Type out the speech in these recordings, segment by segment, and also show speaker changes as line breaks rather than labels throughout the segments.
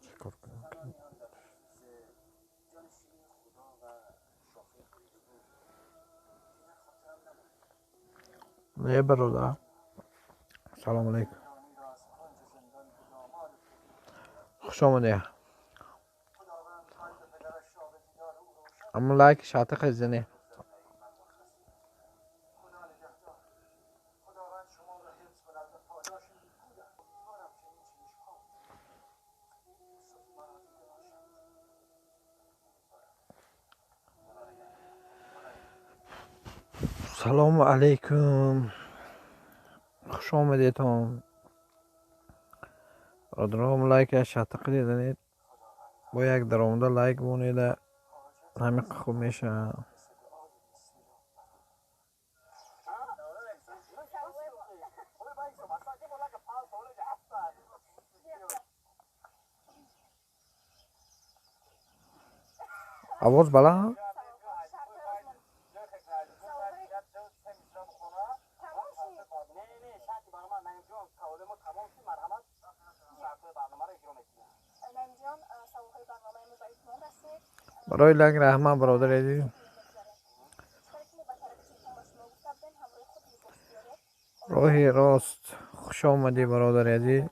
Чикор кунам? Не, бародар. Салом алейкум. Хуш омадед. Аммо лайк шата хезане. Салому алейкум. Хуш омадедон. Бародаром, лайк шата қидезанед. Бо як даромада лайк монеда ҳамин хуб мешавад. Овоз баланд? Барои лайк раҳмат, бародари азиз. Роҳи рост, хуш омадӣ, бародари азиз.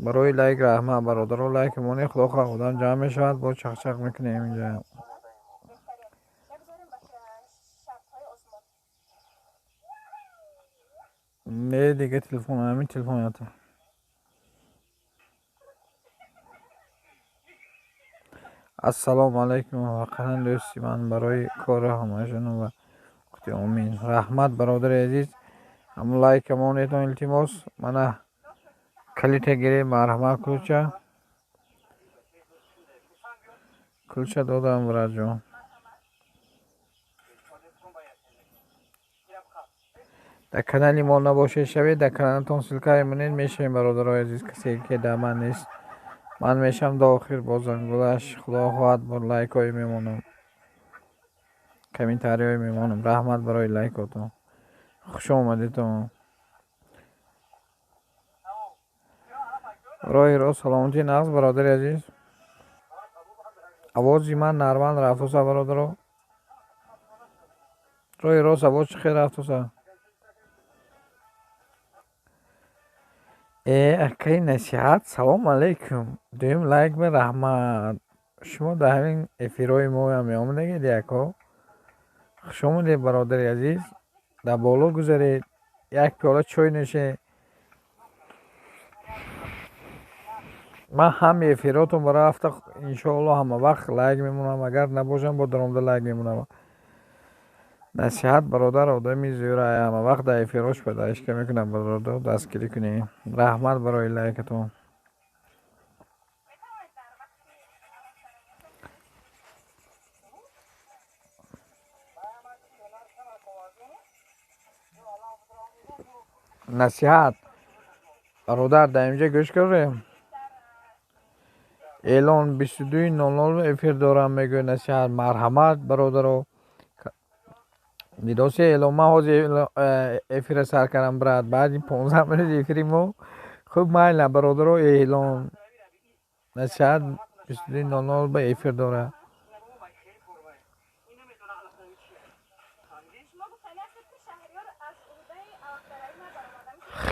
Барои лайк раҳмат, бародаро. Лайк монед, худо хоҳад одам ҷамъ мешавад, боз чақчақ мекунем инҷа. Не, дига телефон, ҳамин телефон ята. Ассалому алайкум, воқеан дӯсти ман, барои кори ҳамашон ва гуфти омин. Раҳмат, бародари азиз. Ҳамон лайка монедон, илтимос. Мана калита гиред, марҳамат, кулча. Кулча додам, братҷон. Дар канали мо набошед, шавед, дар каналатон ссылка монед, мешавем, бародарои азиз, касе ки дар ман нест. Ман мешавам до охир бо зангулаш, худо хоҳад, бо лайкҳое мемонам. Комментариҳое мемонам. Раҳмат барои лайкотон. Хуш омадедон. Роҳи рост, саломатӣ, нағз, бародари азиз. Овози ман нормал рафтоса, бародаро? Роҳи рост, овоз чӣ хел рафтоса? Э, акаи Насиҳат, салом алейкум. Дуюм лайк ба раҳмат. Шумо дар ҳамин эфирҳои моам меомадагед, яко? Хуш омадед, бародари азиз. Дар боло гузаред, як пиёла чой нӯшед. Ман ҳами эфиротон барои ҳафта иншоалло ҳама вақт лайк мемонам, агар набошам, бо даромада лайк мемонам. Насиҳат бародар одами зӯра, ҳама вақт дар эфирош падаришка мекунам, бародар, дастгирӣ кунед. Раҳмат барои лайкатон. Насиҳат бародар, дар инҷа гӯш кардем. Эълон 22:00 эфир дорам, мегӯяд Насиҳат. Марҳамат, бародаро. Дидоси эълон, ман ҳозир эфира сар кардам, брат. Баъди 15 минут эфири мо. Хуб, майла, бародаро, эълон. Насиҳат 22:00 ба эфир дорад.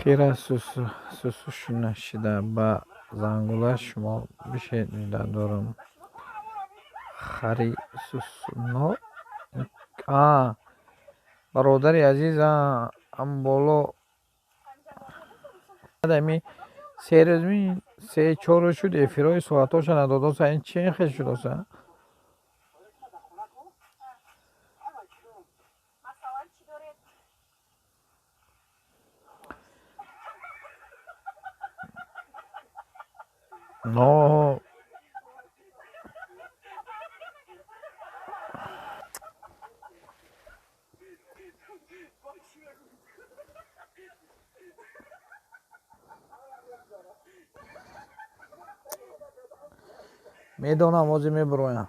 Хира сусу нашида ба зангула шумо бишед дорам. Хари сусуно. А, бародари азиз, ам боло ами 3 рӯз ми 3-4 рӯз шуд, эфирҳои соатҳоша надодоса, ин чи хел шудоса? Но Медонам, ҳозир мебироям.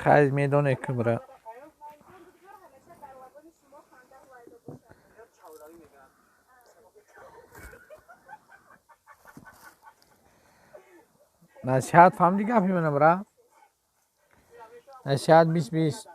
Хайр, медонед ки бира. Насиҳат фаҳмидӣ гапи мана бира? Насиҳат 20-20.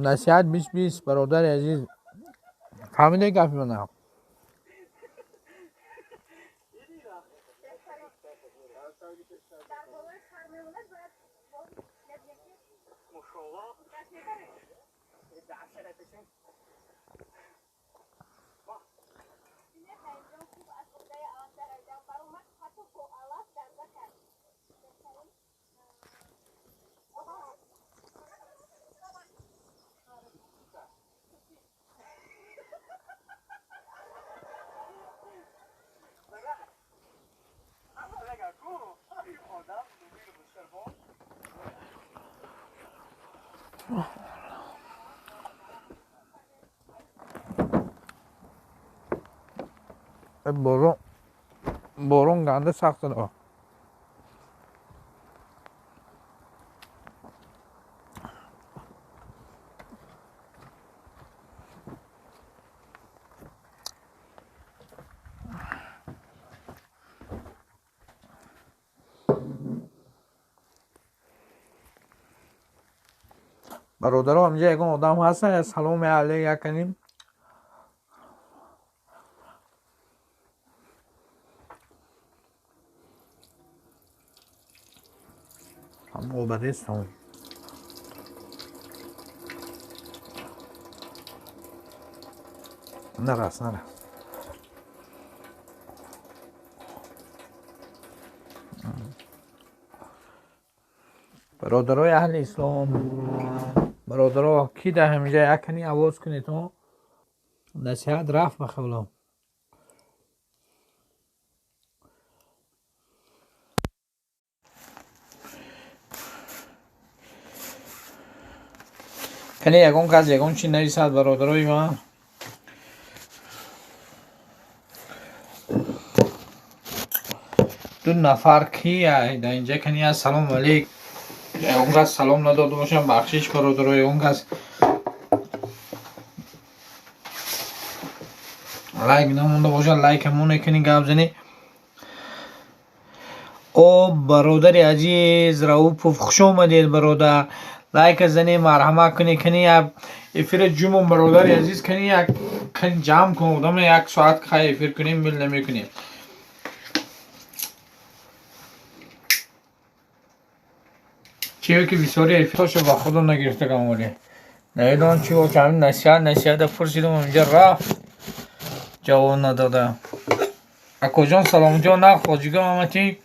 Насиҳат 20-20, бародари азиз. Фаҳмидед гапи мана? Борон, борон ганда сахт шуда. Бародаро, ҳамҷа ягон одам ҳастан, я саломи алейк яканим. Обадестам. Нарас, нарас. Бародарои аҳли ислом, бародаро, ки дар ҳаминҷа якани овоз кунед, насиҳат рафт ба хавло. Кани ягон кас ягон чи нависад, бародарои ман. Ду нафар ки дар инҷа кани ассалому алейк. Ягон кас салом надода бошам, бахшиш, бародаро, ягон кас лайк намонда бошад, лайк ҳамоне кунӣ, гап занӣ. О, бародари азиз Раупов, хуш омадед, бародар. Лайк занӣ, марҳамат кунӣ, кани як эфира ҷумон, бародари азиз, кани як кани ҷамъ кун, одама як соат хай эфир кунем, мил намекунем. Чие ки бисёри эфиртошо ба худам нагирифта камоли. Намедонам чӣ боша, ҳамин насиҳат, насиҳата пурсидам, инҷа рафт, ҷавоб надода. Акоҷон, саломҷон, нақ хоҷигон омадӣ.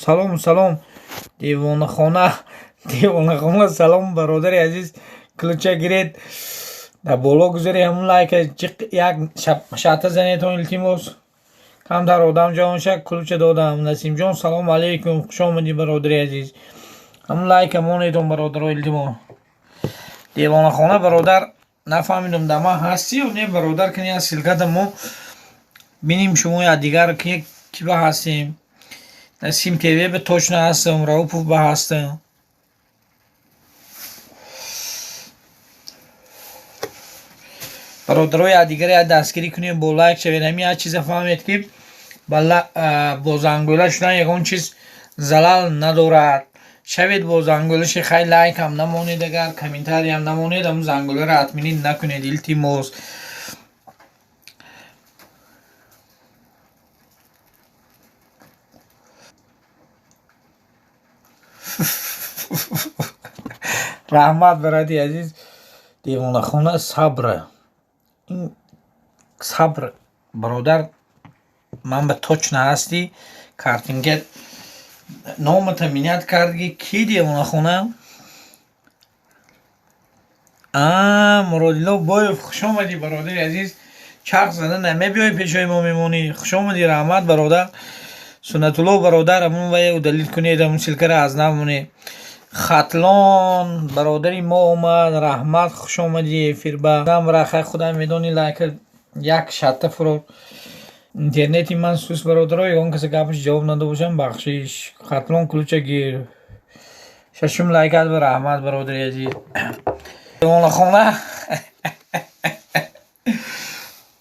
Салом, салом, девонахона, девонахона, салом, бародари азиз, ключа гиред, дар боло гузари ҳамун лайка ҷиқ як шата занедон, илтимос. Камтар одам ҷавон шак, ключа додам. Насимҷон, салом алейкум, хуш омадӣ, бародари азиз. Ҳамун лайка монедон, бародаро, илтимос. Девонахона, бародар, нафаҳмидам, дар ман ҳастӣ ё не, бародар, кани аз ссылката мо бинем шумо я дигар ки ба ҳастем. Насим ТВ ба точно ҳастам, Раупов ба ҳастам. Бародарои дигар я дастгирӣ кунем, бо лайк шавед. Ҳамин як чиза фаҳмед, ки бо зангӯла шудан ягон чиз залал надорад. Шавед бо зангӯлаши, хай лайкам намонед, агар комментариям намонед, ҳамун зангӯларо отменить накунед, илтимос. Раҳмат, бароди азиз. Девонахона, сабр, ин сабр, бародар, ман ба точно ҳастӣ. Картинка номата минят кардги. Ки девонахона? А, Муродило Боев, хушомадӣ, бародари азиз. Чарх зада намебиёй, пешои мо мемонӣ. Хушомадӣ, раҳмат, бародар. Суннатулло бародар, амун вая удалить кунед, амун ссылка ра аз нав монед. Хатлон бародари мо омад, раҳмат, хушомадӣ эфирба. Рахай, худам медонӣ, лайка як шатта фуро. Интернети ман сус, бародаро, ягон касе гапаш ҷавоб надо бошам, бахшиш. Хатлон, ключа гир. Шашум лайкат ба раҳмат, бародари азиз. Девонахона,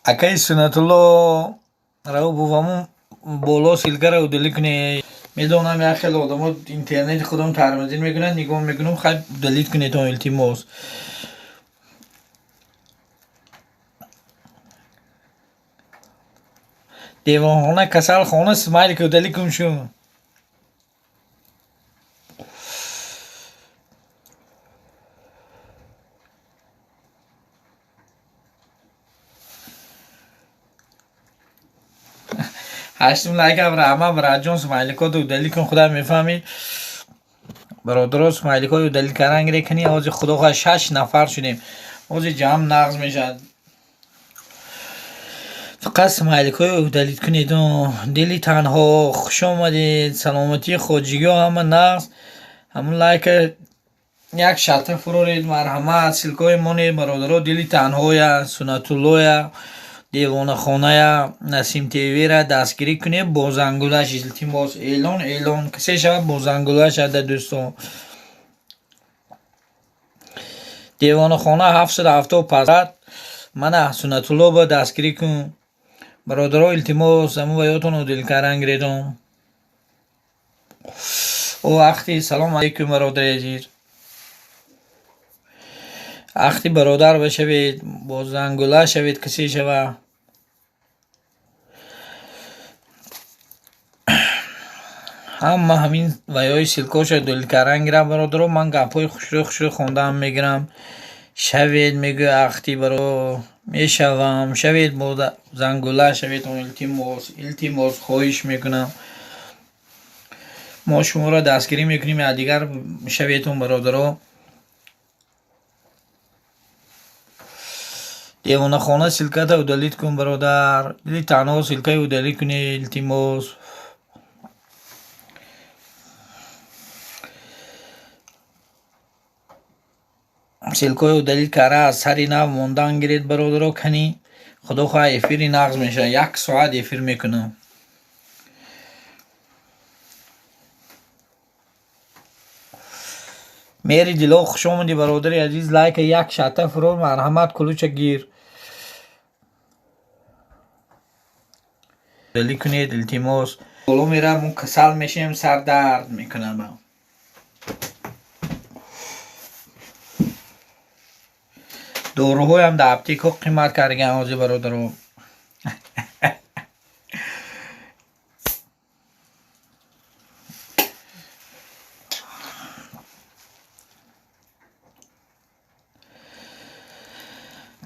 акаи Суннатулло Раупов, ҳамун боло ссылка ра удалить кунед. Медонам, як хеле одамо интернети худам тормозить мекунанд, нигоҳ мекунам. Хай, удалить кунедон, илтимос. Девонхона, касалхона, смайлик удалить кун шу. Ҳаштум лайкам, раҳмат, бараҷон. Смайликото удалить кун, худам мефаҳмӣ. Бародаро, смайликҳои удалить кардан гире кунӣ. Ҳозир, худо хоҳад, шаш нафар шудем, ҳозир ҷамъ нағз мешавад. Фақат смайликҳои удалить кунед. Дили танҳо, хуш омадед. Саломатии хоҷигиҳо, ҳама нағз. Ҳамун лайка як шарта фуроред, марҳамат. Ссылка ҳои монед, бародаро. Дили танҳоя, Суннатуллоя, Девонахоная, Насим ТВра дастгирӣ кунед бо зангулаш, илтимос. Эълон, эълон касе шавад, бо зангулаш ада, дӯстон. Девонахона 770 пасад. Мана, Суннатулло ба дастгирӣ кун, бародаро, илтимос. Ҳамун ваётон удалить кардан гиредон. О, ахти, салом алейкум, бародари азиз. Ахти бародар башавед, бо зангула шавед, касе шава. Ҳама ҳамин ваёи ссылка ҳоша удалить кардан гирам, бародаро. Ман гапҳои хушрӯ хушрӯ хондаам мегирам. Шавед, мегӯя ахти баро, мешавам. Шавед, бо зангула шавед, илтимос, илтимос, хоҳиш мекунам. Мо шуморо дастгирӣ мекунем, якдигар шаветон, бародаро. Девонахона, ссылка та удалить кун, бародар. Дили танҳо, ссылка и удалить кунед, илтимос. Ссылка ҳои удалить карда, аз сари нав мондан гиред, бародаро. Кани, худо хоҳад, эфири нағз мешавад, як соат эфир мекунам. Мери Дило, хушомадӣ, бародари азиз. Лайка як шата фуро, марҳамат. Ключа гир. Удалить кунед, илтимос. Боло мерам, мо касал мешем, сардард мекунам. Доруҳоям дар аптекҳо қимат кардаган ҳозир, бародаро.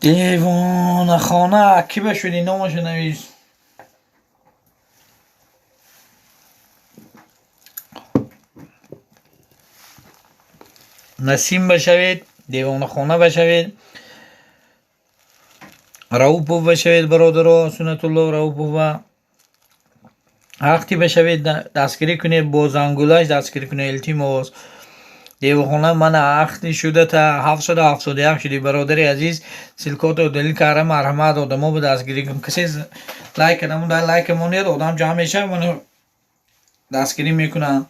Девонахона, кӣ ба шуди? Номашо навис. Насим башавед, Девонахона башавед, Раупов башавед, бародаро. Суннатулло Раупова, ҳақти башавед, дастгирӣ кунед, бо зангулаш дастгирӣ кунед, илтимос. Девонхона, мана, ахти шудата, 771 шуди, бародари азиз. Ссылка ото удалить карда, марҳамат, одамо ба дастгирӣ кун. Касе лайк намуда, лайка монед, одам ҷамъ мешавад, мана, дастгирӣ мекунанд.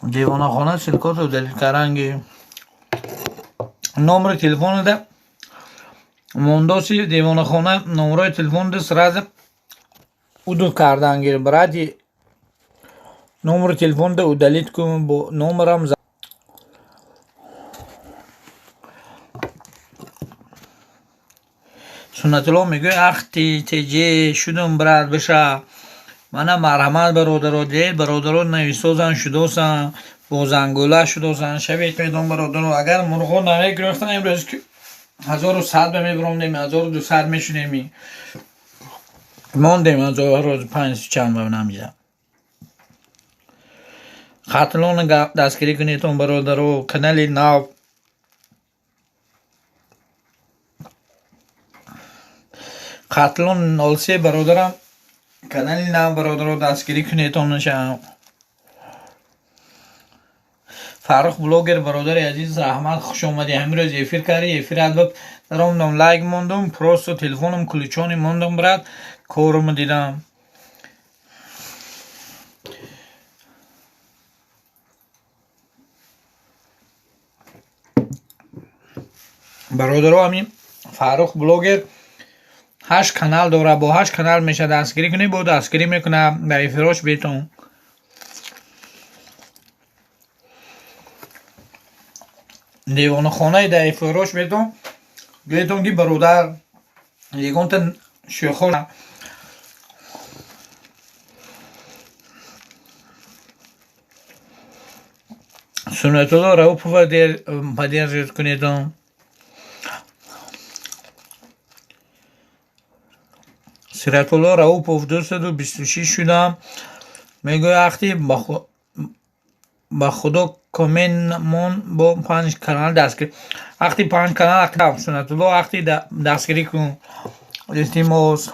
Девонахона, ссылка ото удалить карданги. Номери телефонада мондоси, девонахона, номерои телефонда сразу. Удалить кардан гир, брати, номери телефонта удалить кун, бо номерам. Суннатулло мегӯяд: «Ахти теҷе шудум, брат, биша мана». Марҳамат, бародаро, дед, бародаро нависозан шудосан, бо зангула шудосан. Шавед медон, бародаро, агар мурғо намегирифтан, имрӯз 1100 ба мебиромдем, 1200 мешудем, мондем 1500 чанд ба намида. Хатлона дастгирӣ кунедон, бародаро, канали нав. Хатлон 03, бародарам, канали нав, бародаро, дастгирӣ кунедон. Фаррух блогер, бародари азиз, раҳмат, хуш омадӣ. Ҳамин рӯз эфир кардӣ, эфират ба даромадам, лайк мондум, просто телефоном ключони мондум, брат, коруму дидам. Бародаро, ҳамин Фаррух блогер ҳашт канал дорад, бо ҳашт канал меша дастгирӣ кунӣ, бо дастгирӣ мекунад дар эфирош бетон. Девонахонаи дар эфирош бетон, гӯетон ки бародар, ягонта шӯхо. Суннатулло Раупова поддерживать кунедон. Сиратулло Раупов, 226 шудам, мегӯяд. Ахти, ба худо, коммент бо панҷ канал дастгирӣ, ахти, панҷ канал. Суннатулло, ахти, дастгирӣ кун, илтимос.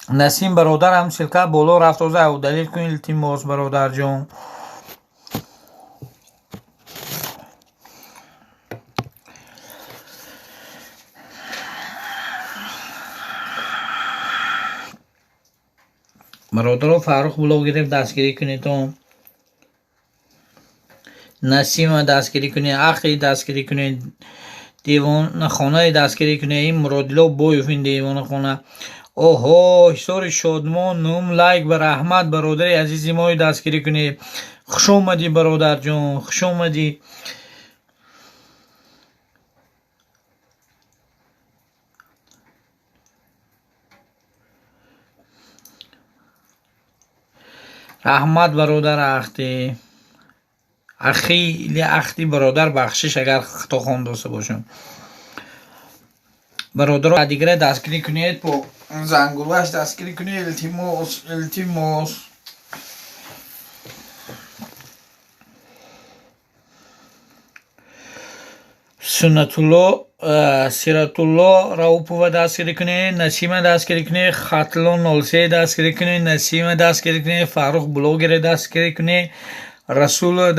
Насим бародарам, ссылка боло рафт, оза удалить кун, илтимос, бародарҷон. Бародаро, Фаррух блогерев дастгирӣ кунедон, Насима дастгирӣ кунед, ахи дастгирӣ кунед, девонахонаи дастгирӣ кунед. Ин Муродило Боев, ин девонахона. Оҳо, Ҳисори Шодмон, нум лайк ба. Раҳмат, бародари азизи мои, дастгирӣ кунед. Хуш омадӣ, бародарҷон, хуш омадӣ. Раҳмат, бародар ахти, ахи или ахти, бародар, бахшиш, агар хато хондоста бошам. Бародаро, дигара дастгирӣ кунед, бо зангулаш дастгирӣ кунед, илтимос, илтимос. Суннатулло, Сиратулло Раупова дастгирӣ кунед, Насима дастгирӣ кунед, Хатлон 03 дастгирӣ кунед, Насима дастгирӣ кунед, Фаррух блогере дастгирӣ кунед, Расула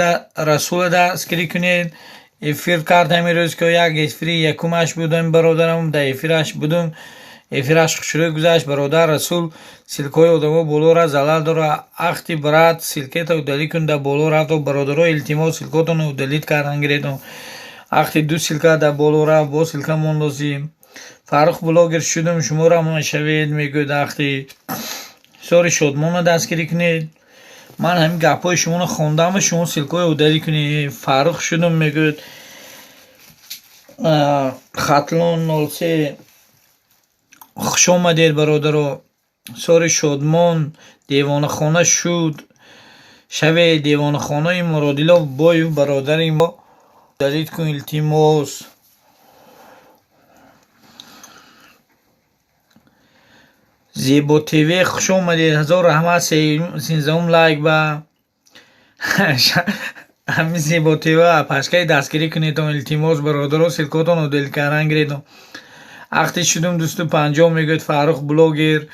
дастгирӣ кунед. Эфир кард ҳамин рӯз, ки як эфири якумаш будам, бародарам, дар эфираш будум, эфираш хушрӯй гузашт. Бародар Расул, ссылкаҳои одамо боло рафт, залал дора. Ахти, брат, ссылкета удалить кун, дар боло рафт. Бародаро, илтимос, ссылкотонро удалить кардан гиредон. Ахти, ду ссылка дар боло рафт, бо ссылка мондозӣ. Фаррух блогер, шудум, шуморо мешавед, мегӯяд. Ахти, Ҳисори Шодмонро дастгирӣ кунед. Ман ҳамин гапҳои шуморо хондам, шумо ссылкаҳои удалить кунед. Фаррух, шудум, мегӯяд. Хатлон 03, хуш омадед, бародаро. Ҳисори Шодмон, девонахона шуд, шавед девонахонаи Муродилов Боев, бародари мо, удалить кун, илтимос. Зебо ТВ, хуш омадед, ҳазор раҳмат, 13-ум лайк ба ҳамин Зебо ТВ. Пашкаи дастгирӣ кунедон, илтимос, бародаро, ссылкотон удалить кардан гиредон. Ахти, шудум 250, мегӯяд Фаррух блогер.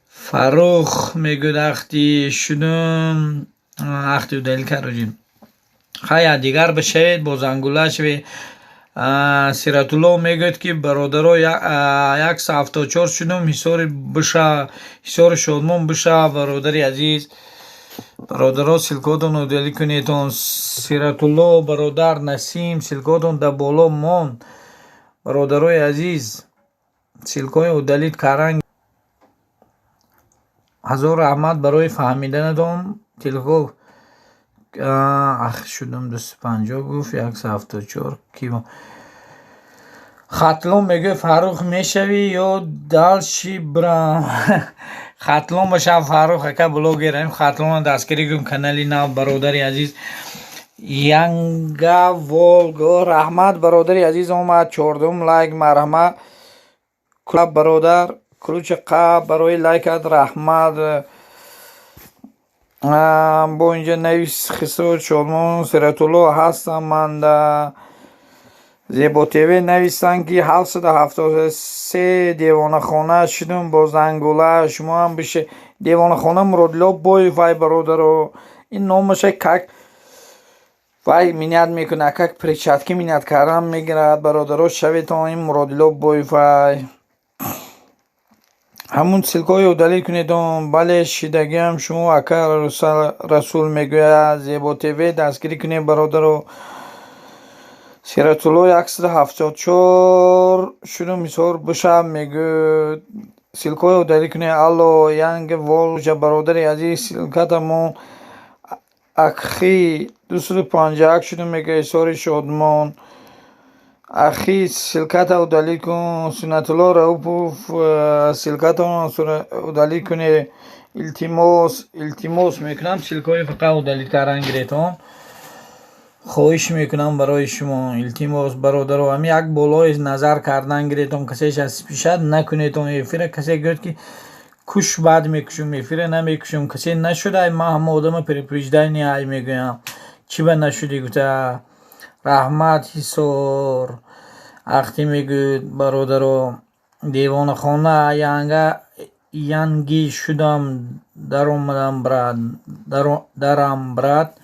Фаррух мегӯяд: «Ахти, шудум». Ахти, удалить кароҷи. Хая, дигар бишавед, бо зангула шавед. Сиратулло мегӯяд, ки бародаро, 174 шудум. Ҳисори биша, Ҳисори Шодмон биша, бародари азиз. Бародаро, ссылкотон удалить кунедон. Сиратулло бародар, Насим, ссылкотон дар боло монд. Бародарои азиз, ссылкаҳои удалить кардан. Ҳазор раҳмат барои фаҳмиданатон. Телефон ах шудам 250 гуфт 174 ки. Хатлон мегӯяд, Фаррух мешавӣ ё дальше брам? Хатлон бошам, Фаррух ака блогер, ҳамин Хатлонро дастгирӣ кун, канали нав, бародари азиз. Янга Волго, раҳмат, бародари азиз, омад чордум лайк, марҳамат, бародар. Ключа қаб барои лайкат раҳмат. Бо инҷа навис Хисро Шодмон Сиратулло ҳастам ман да Зебо ТВ нависанд, ки 773 девонахона шудум бо зангула, шумоам бише девонахона. Муродило Боев, вай бародаро, ин номаша как вай менять мекунад, как перчатки менять кардан мегирад. Бародаро, шаветон, ин Муродило Боев вай ҳамун ссылкаҳои удалить кунедон. Бале, шидагиам шумо, ака Расул мегӯяд. Зебо ТВ дастгирӣ кунед, бародаро. Сиратулло 174 шудум, ҳисор бошам мегӯяд. Ссылкаҳои удалить кунед. Алло, Янг Волжа, бародари азиз, ссылкатамон. Акхи 251 шудум, мегӯяд Ҳисори Шодмон. Ахи, ссылката удалить кун. Суннатулло Раупов, ссылкатон удалить кунед, илтимос, илтимос мекунам, ссылкаҳои фақат удалить кардан гиретон, хоҳиш мекунам барои шумо, илтимос, бародаро. Ҳамин як болои назар кардан гиретон, касеш пишад накунетон эфира. Касе гӯяд, ки куш, баъд мекушум, эфира намекушум. Касе нашуда, ман ҳама одама предупреждение ай мегӯям, чӣ ба нашудӣ гуфта. Раҳмат, Ҳисор ахти мегӯяд, бародаро. Девонахона янга янги шудам, даромадам, брат, дарам, брат.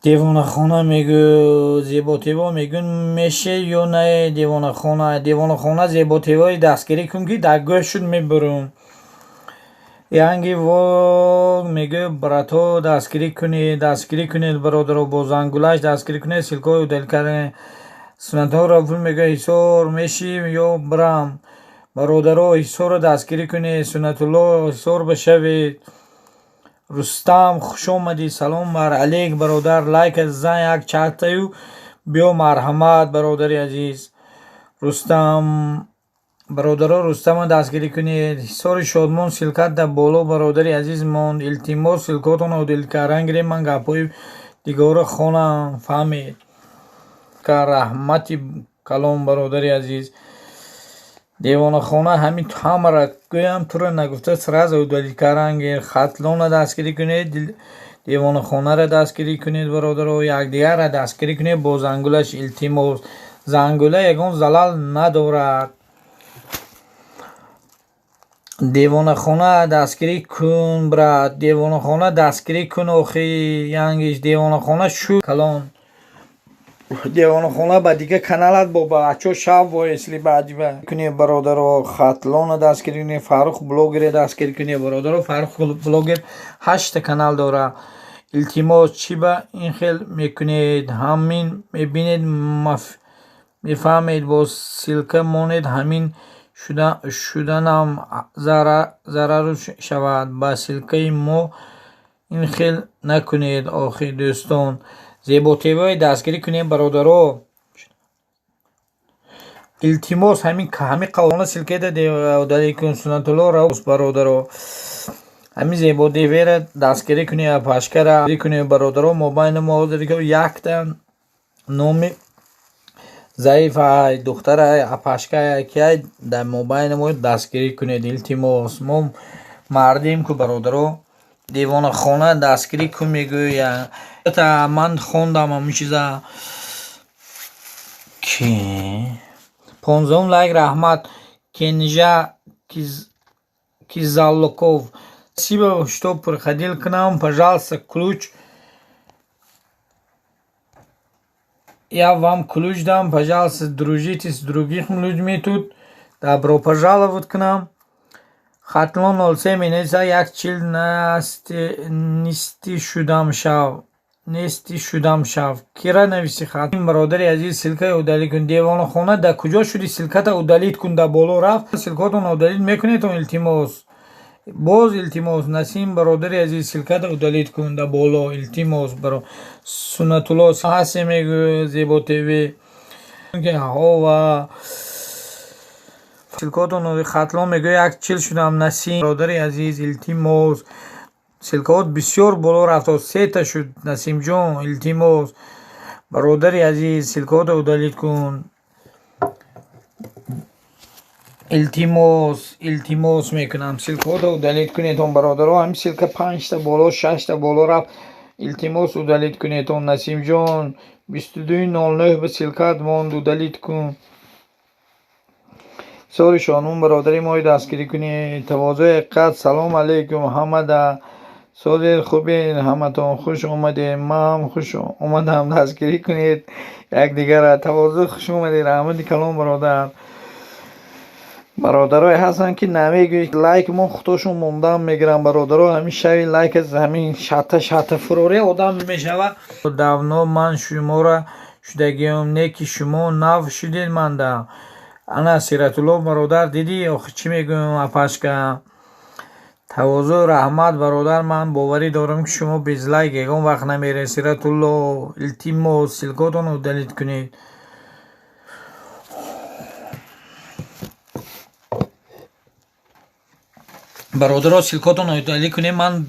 Девонахона мегӯ, Зеботево мегӯ, меше ё не? Девонахона, девонахона, Зеботевои дастгирӣ кун, ки дар гӯш шуд мебурум. Янги Вог мегӯ, братҳо, дастгирӣ кунед, дастгирӣ кунед, бародаро, бо зангулаш дастгирӣ кунед, ссылкаҳои удалить кардем. Суннатҳоро Рафул мегӯяд, Ҳисор меши ё брам? Бародаро, Ҳисорро дастгирӣ кунед. Суннатулло, Ҳисор башавед. Рустам, хушомадӣ, салом бар алейк, бародар. Лайка зан як чартаю биё, марҳамат, бародари азиз Рустам. Бародаро, Рустамро дастгирӣ кунед. Ҳисори Шодмон, ссылкат дар боло, бародари азиз, монд. Илтимос, ссылкотонро удалить кардан гиред, ман гапҳои дигарро хонам, фаҳмед. Раҳмати калом, бародари азиз. Девонахона, ҳамин ҳамаро гӯям, туро нагуфта сразу удалить кардан гир. Хатлонро дастгирӣ кунед, девонахонаро дастгирӣ кунед, бародаро, якдигарро дастгирӣ кунед бо зангулаш, илтимос. Зангула ягон залал надорад. Девонахона дастгирӣ кун, брат, девонахона дастгирӣ кун. Охи янгиш девонахона шуд калон. Девонахона ба дигар каналат бо бачаҳо шав воесли баъди кунед, бародаро. Хатлонро дастгирӣ кунед, Фаррух блогере дастгирӣ кунед, бародаро. Фаррух блогер ҳашта канал дорад. Илтимос, чӣ ба ин хел мекунед? Ҳамин мебинед, мефаҳмед, бо ссылка монед, ҳамин шуданам зарару шавад. Ба ссылкаи мо ин хел накунед охи, дӯстон. Зеботевои дастгирӣ кунед, бародаро, илтимос. Ҳамин қавона ссылкада удалить кун, Суннатулло Раус. Бародаро, ҳамин Зеботеверо дастгирӣ кунед, пашкара кунед, бародаро. Мобайни мо ҳозир якта номи заиф ай, духтарай, апашкай, киай дар мобайни мо, дастгирӣ кунед, илтимос. Мо мардем ку, бародаро. Девонахона дастгирӣ кун, мегӯяд. Ман хондам ҳамин чиза. Ки 15-ум лайк, раҳмат, Кенжа Кизаллоков. Спасибо, что приходил к нам. Пожалуйста, ключ, я вам ключ дам, пожалуйста, дружите с другими людьми тут. Добро пожаловать к нам. Хатлон 03 менависа, як чил нисти шудам шав, нести шудам шав. Кира нависи хат, бародари азиз, ссылкаи удалить кун. Девонахона, дар куҷо шуди? Ссылката удалить кун, дар боло рафт. Ссылкотон удалить мекунедон, илтимос. Боз илтимос, Насим бародари азиз, ссылката удалить кун да боло, илтимос. Баро Суннатулло ҳасте мегӯяд, Зебо ТВ ки ҳова ссылкаотон. Хатлон мегӯяд, як чил шудам. Насим бародари азиз, илтимос, ссылкаот бисёр боло рафт, сета шуд. Насимҷон, илтимос, бародари азиз, ссылкаотро удалить кун. Илтимос, илтимос мекунам, ссылкаотро удалить кунедон, бародаро. Ҳамин ссылка панҷта боло, шашта боло рафт, илтимос, удалить кунедон. Насимҷон, 22:09 ба ссылкаат монд, удалить кун. Сори шонун, бародари мои, дастгирӣ кунед. Тавозӯи ҳақиқат, салом алейкум ҳамада, созед, хубед ҳаматон, хуш омадед, ман ҳам хуш омадам, дастгирӣ кунед якдигара. Тавозӯ, хуш омадед, раҳмати калон, бародар. Бародарое ҳастанд, ки намегӯед лайк мо, худошон мондан мегиранд, бародаро. Ҳамин шави лайк аз ҳамин шатта шатта фурорӣ одам мешавад. Давно ман шуморо шудагиам, не ки шумо нав шудед манда. Ана Сиратулло бародар, дидӣ, охи чӣ мегӯям, апашка. Тавозӯ, раҳмат, бародар, ман боварӣ дорам, ки шумо без лайк ягон вақт намеред. Сиратулло, илтимос, ссылкаотонро удалить кунед. Бародаро, ссылкаотонро удалить кунед. Ман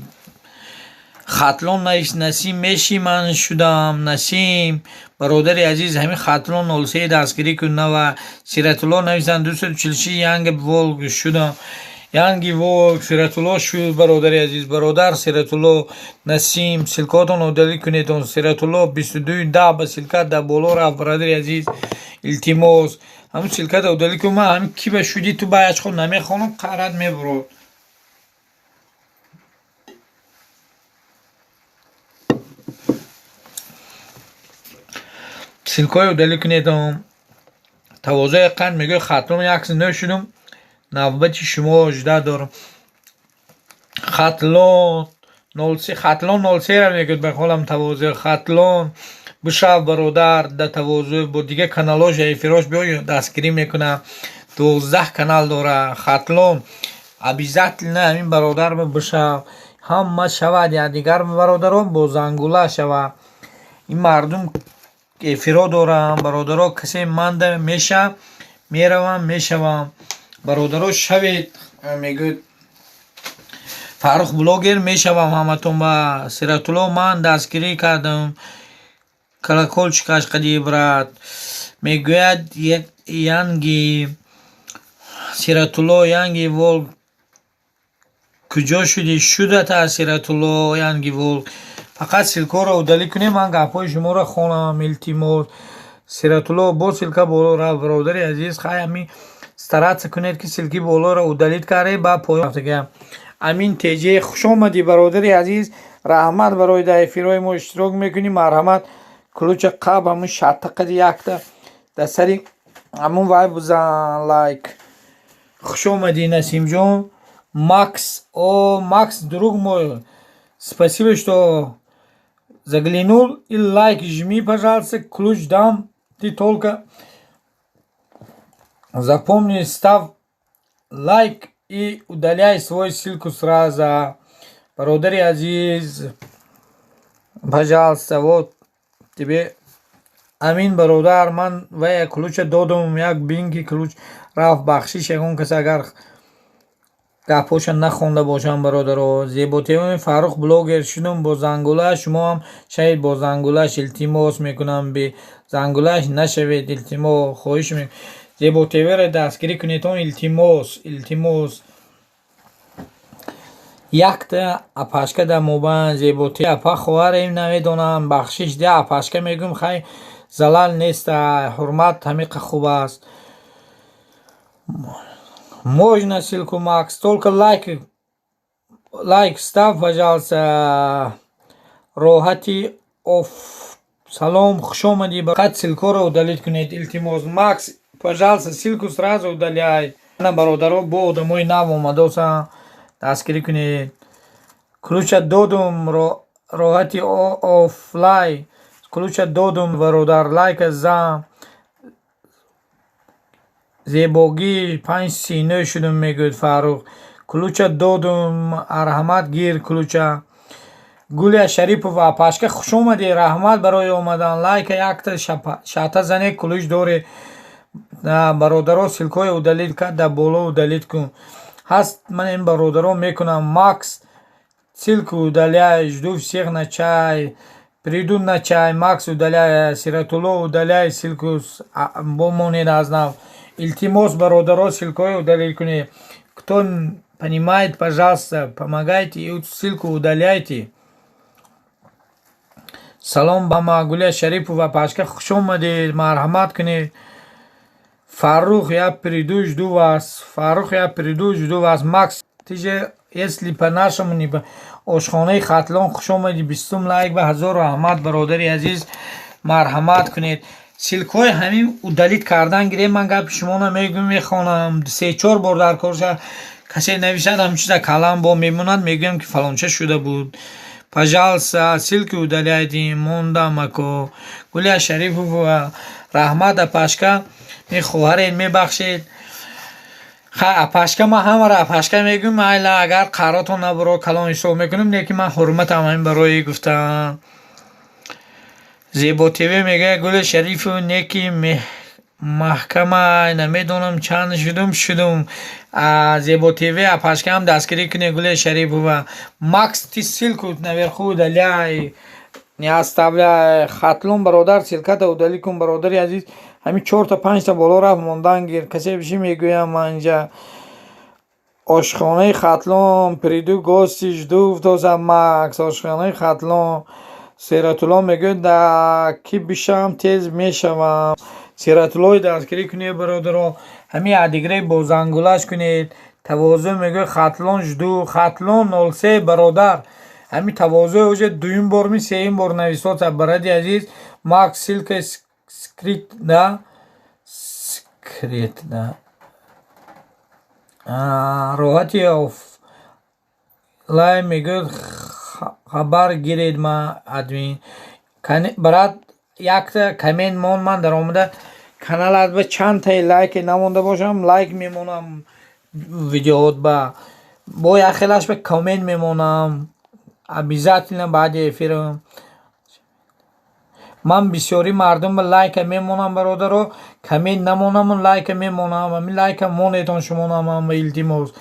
Хатлон Насим мешӣ, ман шудам. Насим бародари азиз, ҳамин Хатлон 03 дастгирӣ кун нава. Сиратулло нависанд, 246 янги волк шудам, янги волк Сиратулло шуд, бародари азиз. Бародар Сиратулло, Насим, ссылкаотонро удалить кунедон. Сиратулло, 22:10 ба ссылка дар боло рафт, бародари азиз, илтимос, ҳамин ссылката удалить кун. Ман ҳамин ки ба шудӣ ту ба ячхо намехонам, қаҳрат мебурод. Ссылкаҳои удалить кунедон. Тавозӯи қанд мегӯяд, Хатлон 109 шудум, навбати шумо жда дорам. Хатлон 03, Хатлон 03-ра мегӯяд, ба ҳолам. Тавозӯ, Хатлон бишав, бародар, да Тавозӯ бо дигар каналҳош эфирош биё, дастгирӣ мекунам. 12 канал дора Хатлон, обязательно ҳамин бародар бишав, ҳама шавад якдигар, бародарон, бо зангула шавад. Ин мардум эфиро дорам, бародаро, касе манда меша, меравам, мешавам, бародаро, шавед. Мегӯяд Фаррух блогер, мешавам ҳаматон ба. Сиратулло, ман дастгирӣ кардам, колокольчикаш қади, брат, мегӯяд янги Сиратулло. Янги волк, куҷо шудӣ? Шудата, Сиратулло янги волк, фақат ссылкаҳоро удалить кунед, ман гапҳои шуморо хонам, илтимос. Сиратулло, боз ссылка боло рафт, бародари азиз. Хай, ҳамин стараться кунед, ки ссылки болоро удалить кардед, ба поён рафтага. Амин Теҷе, хушомадӣ, бародари азиз, раҳмат барои дар эфирҳои мо иштирок мекунӣ, марҳамат. Ключа қаб ҳамун шатта қади якта дар сари ҳамун вай бизан лайк. Хушомадӣ, Насимҷон. Макс, о Макс, друг мой, спасибо, что заглянул, и лайк жми, пожалуйста. Ключ дам, ты только запомни, ставь лайк и удаляй свою ссылку сразу. Бародари азиз, пожалуйста, вот тебе. Амин бародар, ман вая ключа додум, як бинки ключ рафт, бахшиш ягон кас, агар гапҳоша нахонда бошам, бародаро. Зеботевами Фаррух блогер шудум бо зангулаш, шумо ҳам шавед бо зангулаш, илтимос мекунам, бе зангулаш нашавед, илтимос, хоҳиш мекунам. Зебо ТВро дастгирӣ кунедон, илтимос, илтимос. Якта апашка дар мобайн Зебо апа, хоҳарем, намедонам, бахшиш де, апашка мегӯм, хай, залал неста, ҳурмат ҳамиқа хуб аст. Можно ссылку, Макс, только лайк, лайк ставь, пожалуйста. Роҳати оф, салом, хушомадӣ. Фақат ссылкаро удалить кунед, илтимос. Макс, пожалуйста, ссылку сразу удаляй. На, бародаро, бо одамои нав омадосан, дастгирӣ кунед. Ключа додум, Роҳати офлай, ключа додум, бародар, лайка зан. Зебогӣ 5:39 шудум, мегӯяд Фаррух.
Ключа додум, марҳамат, гир ключа. Гулия Шарипова, апашка, хушомадӣ, раҳмат барои омадан. Лайка якта шата зане, ключ доред. Бародаро, ссылкаҳои удалить кард, дар боло удалить кун. Ҳаст, ман ин бародаро мекунам. Макс, ссылку удаляй, жду всех на чай. Приду на чай, Макс, удаляй, Сиратулло, удаляй ссылку, бомонед аз нав. Илтимос, бародаро, ссылкаҳои удалить кунед. Кто понимает, пожалуйста, помогайте и ссылку удаляйте. Салом ба ҳама. Гулия Шарипова, пашка, хушомадед, марҳамат кунед. Фаррух, я приду, жду вас. Фаррух, я приду, жду вас. Макс, ты же если по-нашему не. Ошхонаи Хатлон, хушомадӣ, 20-ум лайк ба ҳазору раҳмат, бародари азиз, марҳамат кунед. Ссылкаҳои ҳамин удалить кардан гирем, ман гапи шуморо мегӯям, мехонам. Се-чор бор дар корша касе нависад, ҳамин чиза калам бо мемонад, мегӯям, ки фалонча шуда буд. Пожалуйста, ссылки удаляйте, мондам ако. Гулия Шарипова, раҳмат, апашка, мехоҳаред, мебахшед. Ха, апашка, ман ҳамаро апашка мегӯям, майла, агар қаротон набуро, калон ҳисоб мекунем, лекин ман ҳурматам ҳамин барои гуфтан. Зебо ТВ мегӯяд: Гули Шарифу неки маҳкама, намедонам чанд шудум шудум. Зебо ТВ, апашкаам дастгирӣ кунед Гули Шарипова. Макс, ты ссылку наверху удаляй, не оставляй. Хатлон, бародар, ссылката удалить кун, бародари азиз. Ҳамин чорта панҷта боло рафт, мондан гир. Касе биши, мегӯям ман инҷа. Ошхонаи Хатлон, приду гости, жду, гуфтоса Макс. Ошхонаи Хатлон. Сератулло мегӯяд: да ки бишавам, тез мешавам. Сератуллои дастгирӣ кунед, бародаро, ҳамин адигрей бо зангулаш кунед. Тавозӯ мегӯяд: Хатлон, жду. Хатлон 03, бародар, ҳамин тавозӯ уже дуюм бор ми сеюм бор нависота, баради азиз. Макс, ссылка скрыт, да, скрыт, да. Роҳати офлайн мегӯяд: хабар гиред, ма админ. Брат, якта коммент мон, ман даромада каналат ба чандтаи лайке намонда бошам, лайк мемонам видеоот ба, бо як хелаш ба коммент мемонам обязательно. Баъди эфирам ман бисёри мардум ба лайка мемонам, бародаро, коммент намонаму лайка мемонам. Ҳамин лайка монетон шумонам, илтимос.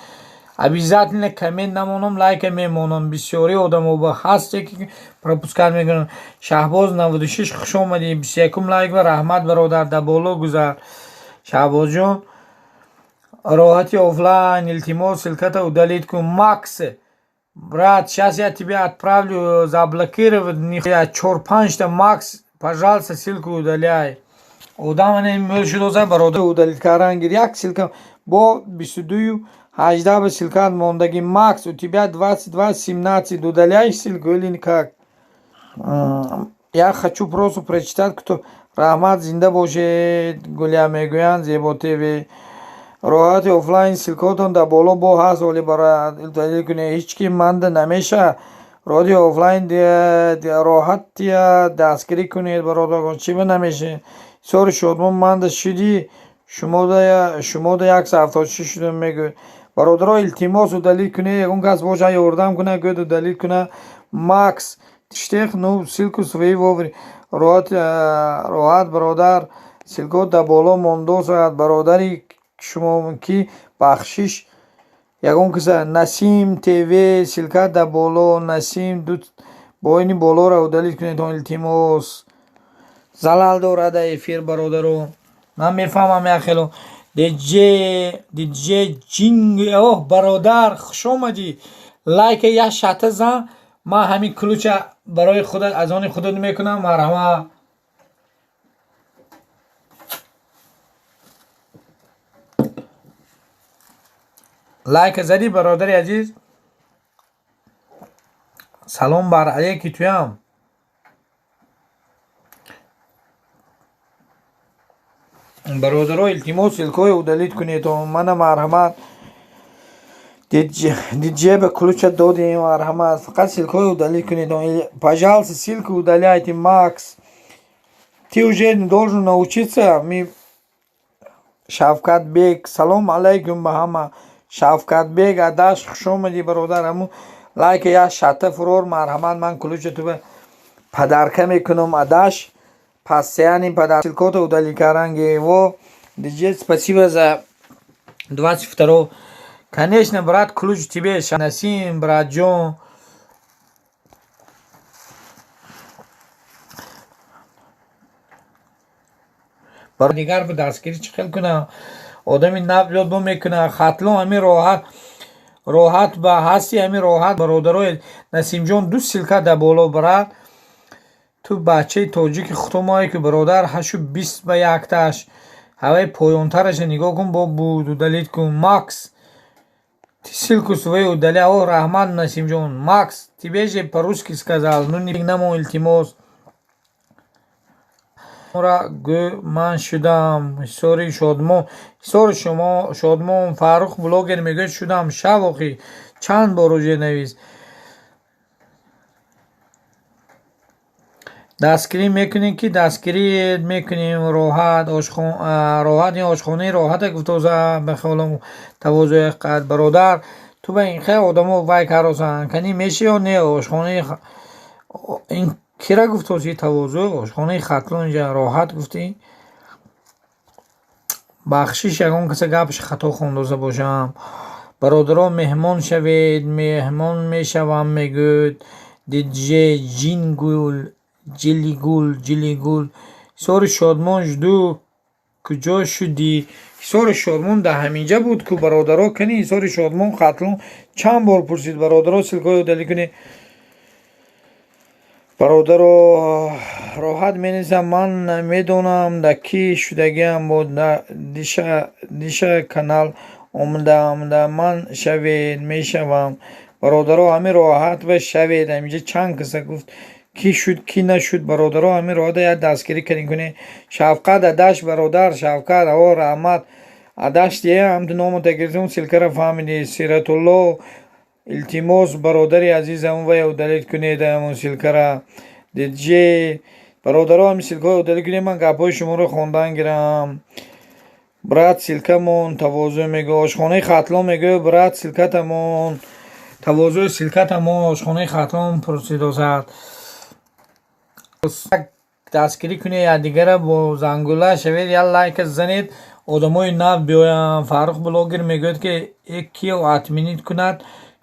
Обязательно коммент намонам, лайка мемонам. Бисёри одамо ба ҳасте, ки пропускать мекунам. Шаҳбоз 96, хуш омадӣ, 21-ум лайк ва раҳмат, бародар, дар боло гузар, Шаҳбозҷон. Роҳати офлайн, илтимос, ссылката удалить кун. Макс, брат, сейчас я тебе отправлю заблокировать чор панҷта. Макс, пожалуйста, ссылку удаляй. Одам мӯл шудоза, бародар, удалить кардан гир. Як ссылка бо 22:18 ба ссылкаат мондагӣ. Макс, у тебя 22:17, удаляй ссылку или как? Я хочу просто прочитать, кто. Раҳмат, зинда бошед, Гулия мегӯянд. Зебо ТВ, роҳати офлайн, ссылкаотон дар боло бо ҳаст, оли барои кунед, ҳеҷ ки манда намеша. Роҳати офлайн, роҳатия дастгирӣ кунед, бародарон, чӣ ба намешед? Сори шодмон манда шудӣ, шумода 176 шудам, мегӯяд. Бародаро, илтимос, удалить кунед, ягон кас боша, ёрдам кунад, гӯяд, удалить кунад. Макс штех, ну ссылку свои воври. Роҳат, бародар, ссылкао дар боло мондосад, бародари шумо ки бахшиш ягон каса. Насим ТВ, ссылка дар боло. Насим, бо ини болоро удалить кунед, илтимос. Залал дорад дар эфир, бародаро, ман мефаҳмам як хело. Диҷе Ҷинг, оҳ, бародар, хушомадӣ, лайка як шата зан, ман ҳамин ключа барои худат аз они худат мекунам, марҳамат. Лайка задӣ, бародари азиз? Салом бар алейки туям. Бародаро, илтимос, ссылкаҳои удалить кунед, мана, марҳамат. Диджей ба ключа додем, марҳамат, фақат ссылкаҳои удалить кунед, пожалуйста, ссылку удаляйте. Макс, ты уже должен научиться. Ми Шавкатбек, салом алайкум ба ҳама. Шавкатбек адаш, хуш омадӣ, бародар. Ҳамун лайка як шата фурор, марҳамат, ман ключа туба подарка мекунам, адаш. Постоянный подар ссылкото удалить каранги во. Диджей, спасибо за 22. Конечно, брат, ключ тебе. Насим, братҷон. Дигар дастгирӣ чӣ хел кунам? Одами нав ёд бо мекунад. Хатлон, ҳамин роҳат, роҳат ба ҳасти, ҳамин роҳат, бародарои. Насимҷон, ду ссылка дар боло, брат. Ту бачаи тоҷики худомое ки, бародар, 8:20 ба якташ ҳаваи поёнтараша нигоҳ кун, бо буд, удалить кун. Макс, ты ссылку свою удали. О, раҳмат, Насимҷон. Макс, тебе же по-русски сказал. Ну намо, илтимос. Гӯ, ман шудам ҳисори шодмон, ҳисори шумо шодмон. Фаррух блогер мегӯяд, шудам шав. Охи, чанд бор уже навис. Дастгирӣ мекунем ки дастгирӣ мекунем. Роҳат, роҳат, ин ошхонаи роҳата гуфтоза ба хаёлам тавозӯи қад. Бародар, ту ба ин хел одамо вай каросанд кани меши ё не? Ошхонаи ин кира гуфтоси тавозӯ, ошхонаи Хатлон инҷа роҳат гуфтӣ. Бахшиш, ягон каса гапаш хато хондоза бошам. Бародарон, меҳмон шавед, меҳмон мешавам, мегӯяд диджей Ҷингул, Ҷилигул, Ҷилигул. Ҳисори шодмон, жду, куҷо шудӣ? Ҳисори шодмон дар ҳаминҷа буд ку, бародаро. Кани ҳисори шодмон Хатлон чанд бор пурсид. Бародаро, ссылкаҳои удалить кунед. Бародаро, роҳат менависам, ман намедонам да кӣ шудагиам, бо диша канал омадаам. Да ман шавед, мешавам. Бародаро, ҳамин роҳат ба шавед. Ҳаминҷа чанд каса гуфт, кӣ шуд, кӣ нашуд. Бародаро, ҳамин роҳата як дастгирӣ кардем, кунед. Шавқат адаш, бародар Шавқат, о, раҳмат. Адаш дия, ҳамту номата гирифтем, ссылкара фаҳмидӣ. Сиратулло, илтимос, бародари азизам, вая удалить кунед ҳамон ссылкара. Диджей, бародаро, ҳамин ссылкаҳоро удалить кунед, ман гапҳои шуморо хондан гирам. Брат, ссылкамон, тавозӯ мегӯ, ошхонаи Хатлон мегӯ, брат, ссылкатамон, тавозӯи, ссылкатамон, ошхонаи Хатлон пурсидосад. Дастгирӣ кунед якдигара, бо зангула шавед, як лайка занед, одамои нав биёянд. Фаррух блогер мегӯяд, ки ки отменить кунад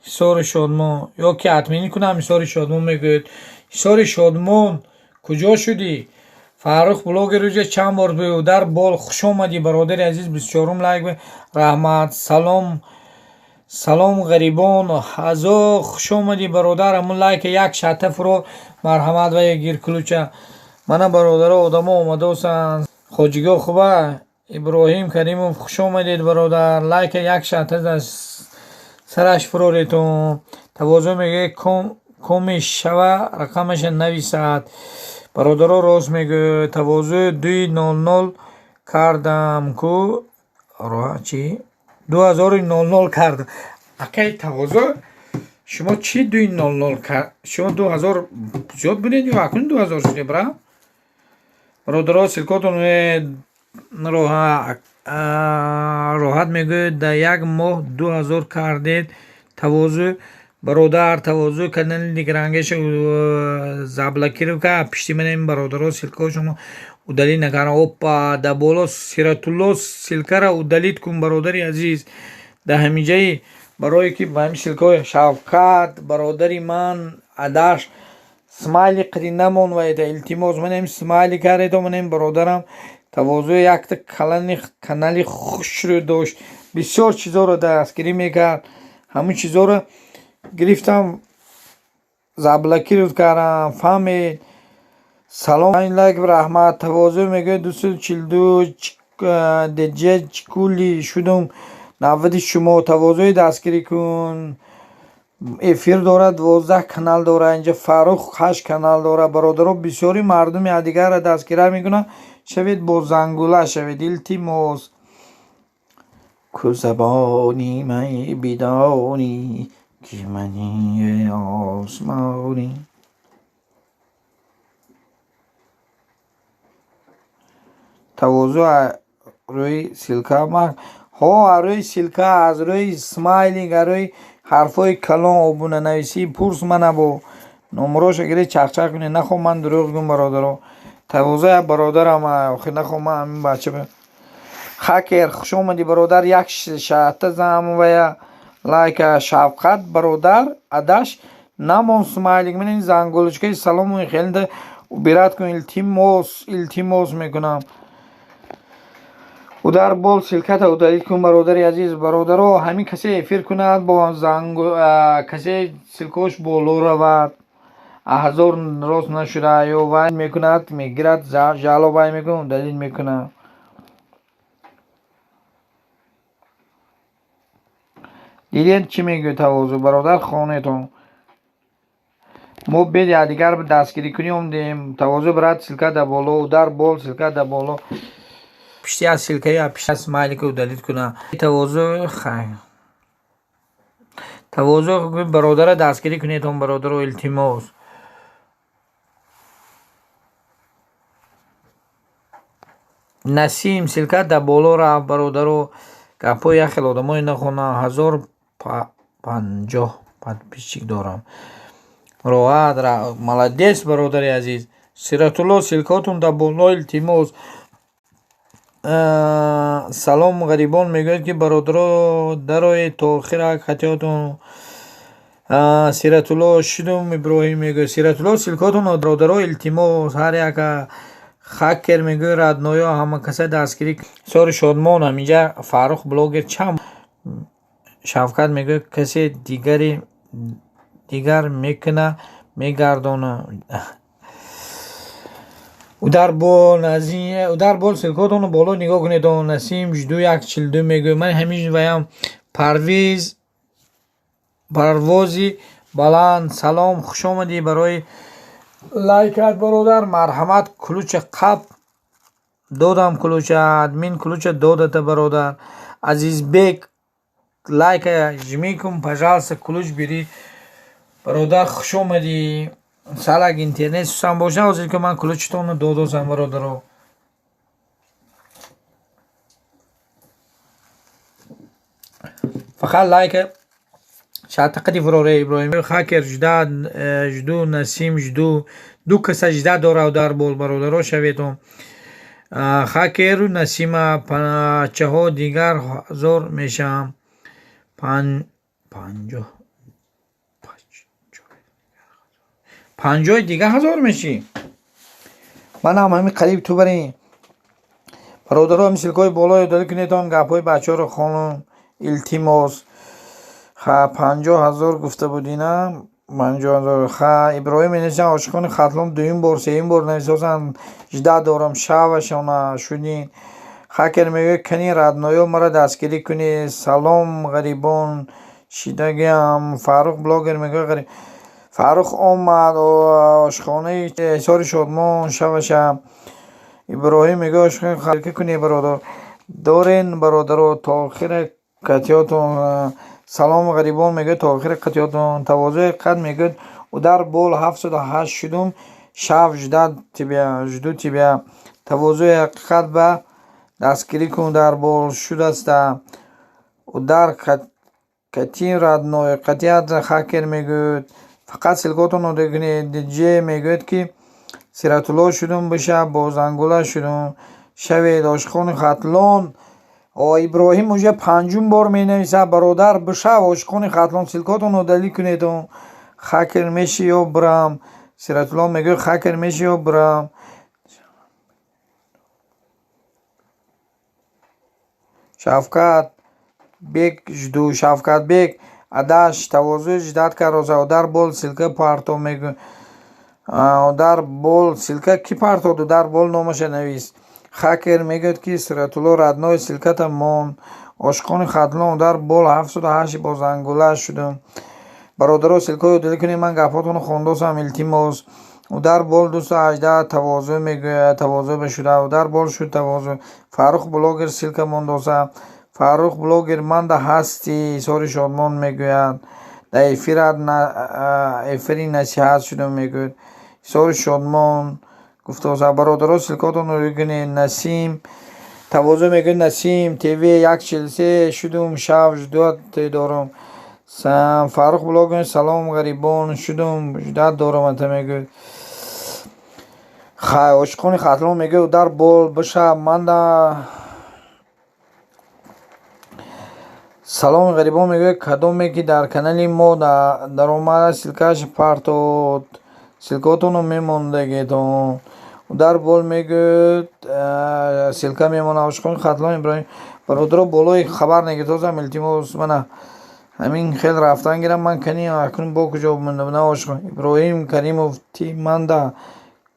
ҳисори шодмон, ё ки отменить кунам ҳисори шодмон, мегӯяд. Ҳисори шодмон, куҷо шудӣ? Фаррух блогер уҷа чанд бор дар бол. Хуш омадӣ, бародари азиз, 24-ум лайк, раҳмат. Салом, салом, ғарибон азо, хуш омадӣ, бародар. Ҳамун лайка як шата фуро, марҳамат, ва гир ключа. Мана, бародаро, одамо омадосанд. Хоҷигоҳ хуба. Иброҳим Каримов, хуш омадед, бародар. Лайка як шата сараш фуроретон. Тавозӯ мегӯяд, коми шава, рақамаша нависад. Бародаро, рост мегӯяд тавозӯ, 2:00 кардам ку, чӣ 2000 кардам. Акай тавозӯ, шумо чӣ 2:00 кард? Шумо 2000 зиёд будед ё акнун 2000 шудед, бра? Бародаро, ссылкотон. Роҳат мегӯяд, дар як моҳ 2000 кардед, тавозӯ. Бародар тавозӯ, канали дигарангеша заблокировать кард пишти ман. Ин бародаро ссылкаҳошонро удалить накардам. Опа, дар боло Сиратулло, ссылкара удалить кун, бародари азиз. Дар ҳаминҷаи барое ки ба ҳамин ссылкаҳои Шавкат, бародари ман, адаш, смайли қиди намон вайда, илтимос. Ман ҳамин смайли кардето. Ман ҳамин бародарам тавозӯи якта калани канали хушрӯ дошт, бисёр чизоро дастгирӣ мекард. Ҳамун чизоро гирифтам, заблокировать кардам, фаҳмед. Салом, лайк, раҳмат. Тавозӯ мегӯяд, 242 деҷа чикули шудум навбати шумо. Тавозӯи дастгирӣ кун. Эфир дорад, 12 канал дорад. Инҷа Фаррух ҳашт канал дорад. Бародаро, бисёри мардум якдигарро дастгирӣ мекунанд. Шавед, бо зангула шавед, илтимос. Ку забони май бидонӣ, ки мани осмонӣ. Тавозӯ рӯи ссылка. Ман Ҳо, аз рӯи ссылка, аз рӯи смайлик, аз рӯи ҳарфҳои калон обунанависӣ пурс мана бо номроша гиред, чақчақ кунед. Нахоҳ ман дурӯғ гӯм, бародаро. Тавозӯ як бародарам, охир нахоҳ ман ҳамин бача. Хакер, хуш омадӣ, бародар, як шаҳта зам вая лайка. Шавқат бародар, адаш намон смайлик, ман ин зангулочкаи салому хелда убирать кун, илтимос, илтимос мекунам. Удар бол, ссылката удалить кун, бародари азиз. Бародаро, ҳамин касе эфир кунад бо зангу, касе ссылкаош боло равад, 1000 рост нашуда ё вай мекунад, мегирад, жалоба мекунад, удалить мекунад. Дидед, чӣ мегӯяд Тавозӯ бародар, хонетон. Мо бед якдигар дастгирӣ кунӣ омдем. Тавозӯ брат, ссылка да боло, удар бол, ссылка да боло. Пишти аз ссылкаи, пишти аз смайлика удалить куна. Тавозӯ хай. Тавозӯ бародара дастгирӣ кунедон, бародаро, илтимос. Насим, ссылка да боло рафт, бародаро. Гапҳои як хел одамое нахонам. 1050 подписчик дорам. Роҳат, молодец, бародари азиз. Сиратулло, ссылкаотон дар боло, илтимос. Салом ғарибон мегӯяд, ки бародаро, дароед то охира хатиётон. Сиратулло шудум, Иброҳим мегӯяд. Сиратулло, ссылкаотон, бародаро, илтимос, ҳар яка. Хакер мегӯяд, роднойо, ҳама каса дастгирӣ. Сори Шодмон, ҳаминҷа Фаррух блогер чанд. Шавкат мегӯяд, касе дигари дигар мекуна, мегардона. Удар бол, удар бол, ссылкаотонро боло нигоҳ кунед. Насим жду як чилду мегӯяд. Ман ҳамин ваям Парвиз, парвози баланд, салом, хуш омадӣ барои лайкат, бародар, марҳамат. Ключа қаб додам, ключа админ ключа додата, бародар. Азизбек, лайка жми кун, пожалуйста, ключ бери. Бародар, хуш омадӣ. Салак интернет сусан боша, ҳозир ки ман ключтонро додосам, бародаро. Фақат лайка шартақади фуроре. Иброҳим хакер жда, жду, Насим жду, ду каса жда дора дар бол, бародаро, шаветон. Хакеру Насима пачаҳо дигар ҳазор мешавам. 50 50-и дигар ҳазор мешӣ. Манам ҳамин қариб ту барин. Бародаро, ҳамин ссылкаҳои боло ёддорӣ кунедон, гапҳои бачаҳоро хонум, илтимос. Ха, 50 000 гуфта будина, 50 000. Ха, Иброҳим менависанд, ошиқони Хатлон дуюм бор, сеюм бор нависосанд, жда дорам, шавашона шудин. Хакер мегӯяд, кани роднойо, маро дастгирӣ кунед. Салом ғарибон, шидагиам. Фаррух блогер мегӯяд, Фаррух омад, ошхонаи Ҳисори Шодмон шаваша. Иброҳим мегӯяд, ошиқони кунед, бародар. Дорен, бародаро, то охира қатиётон. Салом ғарибон мегӯяд, то охира қатиётон. Тавозӯи қад мегӯяд, удар бол, 708 шудум, шав, ждать тебя, жду тебя. Тавозӯи ҳақиқат ба дастгирӣ кун, дар бол шудаста. Удар кати родной, қатият. Хакер мегӯяд, фақат ссылкаотонро кунед. Диҷ мегӯяд, ки Сиратулло шудум, биша бо зангула шудум. Шавед, ошиқони Хатлон. Иброҳим уже панҷум бор менависад, бародар, бишав, ошиқони Хатлон, ссылкаотонро удалить кунед. Хакер меши ё бирам? Сиратулло мегӯяд, хакер меши ё бирам? Шавкат бек жду, Шавкатбек адаш тавозӯи ждать кароза. Удар бол, ссылка парто мегӯ. Удар бол, ссылка ки партод? Удар бол, номаша навис. Хакер мегӯяд, ки Сиратулло родной, ссылката мон. Ошиқони Хатлон, удар бол, 708 бо зангула шудум. Бародаро, ссылкаҳои удалить кунед, ман гапҳотонро хондосам, илтимос. Удар бол, 218, тавозӯ мегӯяд, тавозӯ бишуда. Удар бол шуд тавозӯ. Фаррух блогер ссылка мондоса. Фаррух блогер, манда ҳастӣ, Ҳисори Шодмон мегӯяд. Дар эфират эфири насиҳат шудум, мегӯяд. Ҳисори Шодмон гуфтоса, бародаро, ссылкаотонро кунед. Насим
Тавозӯ мегӯяд Насим ТВ 143 шудум шав ждать дорам. Фаррух блог салом ғарибон шудум ждать дорам ата мегӯяд. Хай ошиқони Хатлон мегӯяд удар бол биша манда. Саломи ғарибон мегӯяд кадоме ки дар канали мо даромада ссылка ш партод ссылка отонро мемондагетон. Удар бол мегӯяд ссылка мемонад. Ошиқони Хатлон Иброҳим бародаро болои хабар негитозам илтимос мана ҳамин хел рафтан гирам ман кани акнун бо куҷо мондам на ошиқон. Иброҳим Каримов ти манда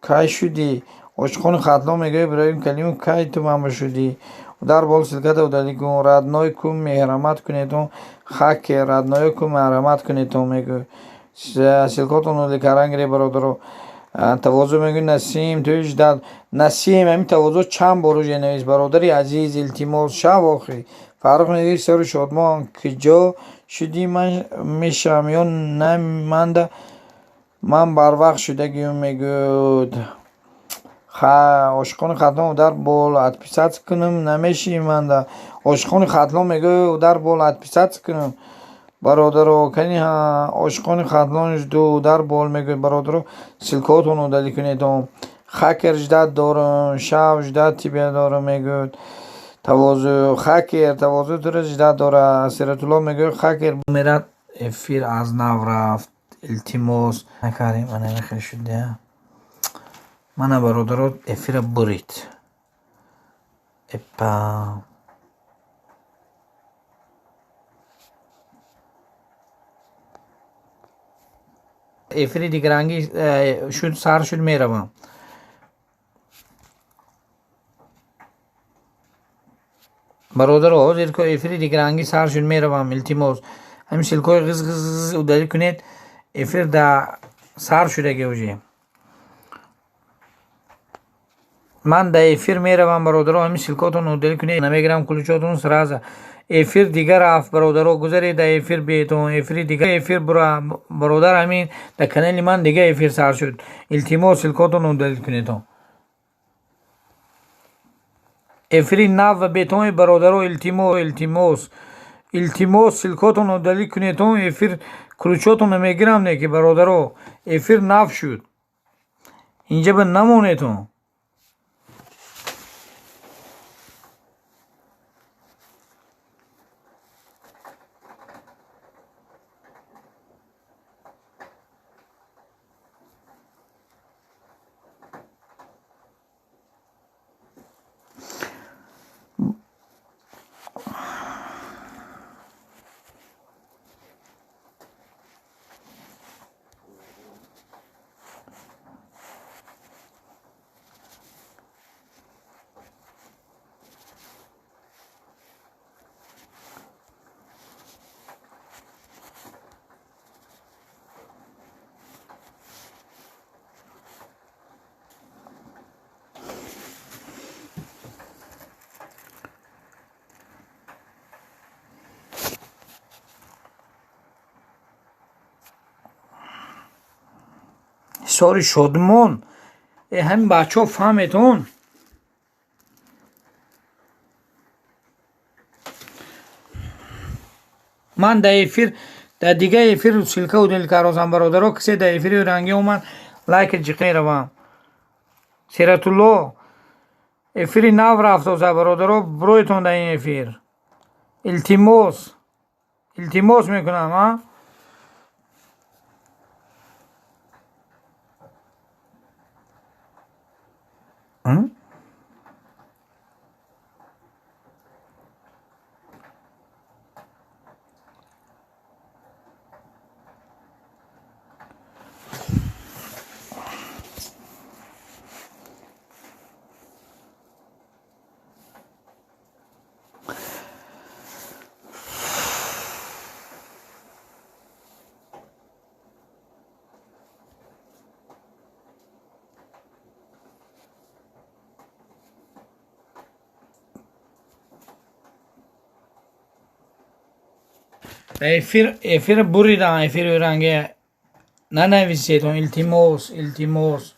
кай шудӣ? Ошиқони Хатлон мегӯяд Иброҳим Каримов кай ту манба шудӣ? Удар бол ссылка та удалить кун. Родной ку меҳрамат кунедон хакер родной ку меҳрамат кунедон мегӯяд. Ссылка отонро удалить кардан гиред бародаро. Тавозӯ мегӯяд Насим ту ждать. Насим ҳамин тавозӯ чанд бор уже навис бародари азиз илтимос шав охи. Фаррух мегӯяд сари шодмон куҷо шудӣ ман мешавам ё на манда ман барвақт шудагиюм мегӯяд. Ошиқони Хатлон удар бол отписаться кунам намешӣ манда. Ошиқони Хатлон мегӯяд удар бол отписаться кунам. Бародаро кани ошиқони Хатлон жду удар бол мегӯяд бародаро ссылка отонро удалить кунедон. Хакер ждать дорам шав ждать тебя дорам мегӯяд. Тавозӯ хакер тавозӯ туро ждать дорад. Сиратулло мегӯяд хакер мерад эфир аз нав рафт илтимос накардем ана хел шуда. Мана бародаро эфира бурид. Эпа. Эфири дигарангӣ шуд сар шуд меравам. Бародаро ҳозир ко эфири дигарангӣ сар шуд меравам илтимос. Ҳамин ссылка ҳои ғиз ғиз ғиз удалить кунед эфир да сар шудаги уже. Ман да эфир меравам бародаро ҳамин ссылка отонро удалить кунед намегирам ключ отон сразу. Эфир дигар рафт бародаро гузаред да эфир биетон эфири дигар эфир бура бародар ҳамин дар канали ман дига эфир сар шуд. Илтимос ссылка отонро удалить кунедон. Эфири нав ва бетони бародаро илтимос илтимос илтимос ссылка отонро удалить кунедон эфир ключ отонро мегирам не ки бародаро эфир нав шуд. Инҷа ба намонедон. Сори шодмон ҳамин бачаҳо фаҳметон. Ман дар эфир дар дига эфир ссылка удалить кардам бародаро касе дар эфири рангӣ омад лайк ҷиқ меравам. Сиратулло эфири нав рафтоза бародаро бироетон дар ин эфир. Илтимос илтимос мекунам а. Эфир буридан эфири ранге нанависед илтимос илтимос.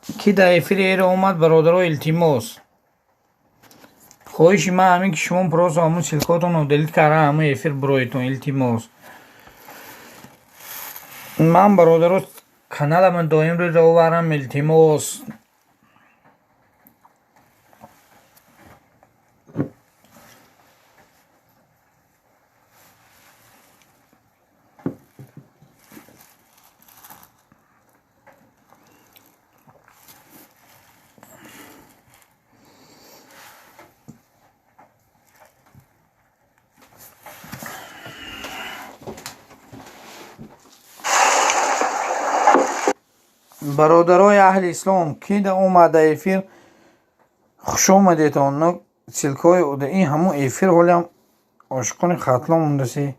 Ки дар эфири эро омад, бародаро, илтимос, хоҳиши ман ҳамин ки шумо просто ҳамун ссылкаотонро удалить карда, ҳамун эфир бироедтон, илтимос. Ман, бародаро, каналама доим рӯза оварам, илтимос. Бародарои аҳли ислом, ки да омад дар эфир, хушомадетон. Ссылкаҳои ин ҳамун эфир ҳолиам ошиқони Хатлон мондаси.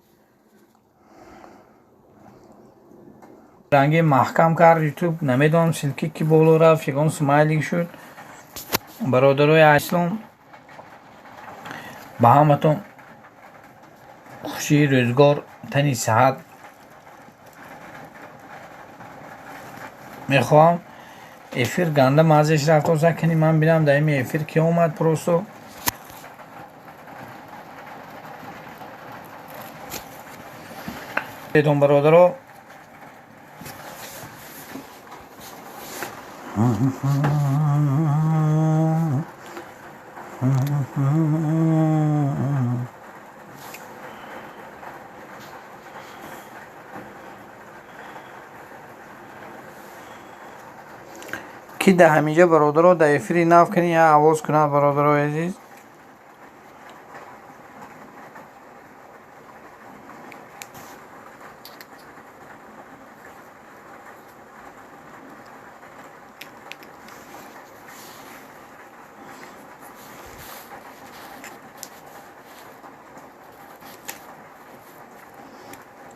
Ранги маҳкам кард ютуб, намедонам, ссылки ки боло рафт, ягон смайлик шуд. Бародарои аҳли ислом, ба ҳаматон хушии рӯзгор, тани сиҳат мехоҳам. Эфир ганда маззеш рафтоса. Кани ман бинам, дар ими эфир ки омад просто. Бародаро, ки дар ҳаминҷа, бародаро, дар эфири нав кани, я овоз кунад, бародарои азиз.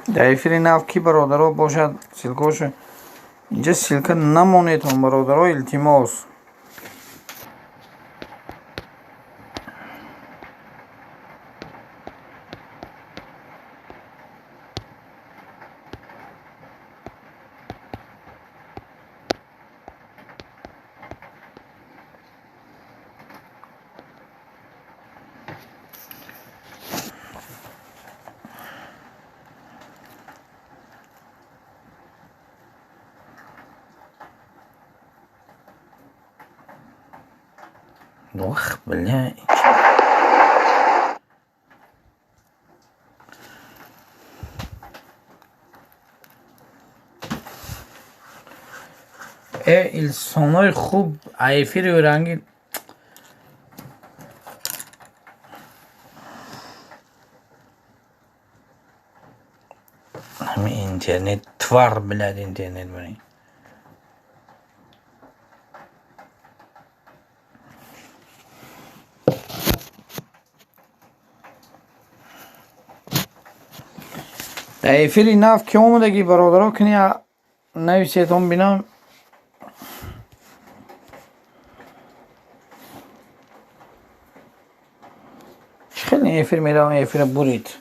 Дар эфири нав ки, бародаро, бошад, ссылкаошо инҷа ссылка намонедон, бародаро, илтимос. Ох, бля. Э, инсонои хуб, эфири ранги ҳамин интернет, тварь, блядь, интернет бирин. Дар эфири нав ки омадагӣ, бародаро, кини нависетон, бинам. Хеле эфир меравам, эфира бурид.